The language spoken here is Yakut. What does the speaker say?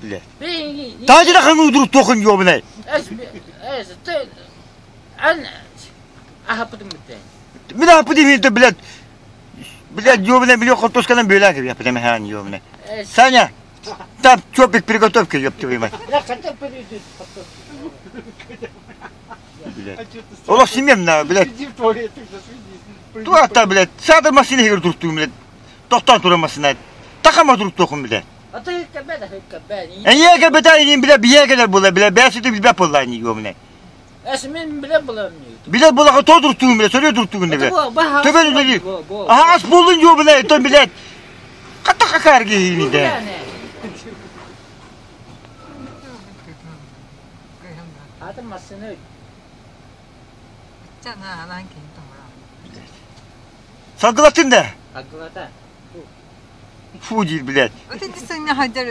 Блядь. Таажыда хаңыы туруктуохун ёбунай. Мин аһаппыт иһин блядь. Блядь, ёбунай, миллион хортуосканан бөләк яппытым хаан ёбунай. Саня, там чопик приготовь-ка, ёб твою мать. Блядь. Олох симем на, блядь. Туата, блядь, саатар массыына иһигэр туруктугум, блядь. Тохтоон турар массыына. Тахама туруктуохум, блядь. Эйиэ кэлбэтэ инин билэ бийэ кэлэр була билэ бэйэ билбэт буолла ини ёбунай. Эсмин билэр булам. Билэр булаха то туруктугун билэ сөрүө туруктугун билэ. Төбөн үлэли. Аһаас буолун ёбунай тон билет. Хата хакар киһини де. Атын массыына Сагылатын да. Сагылата. Фу диир, блядь. Вот ити сыҥна хадьар.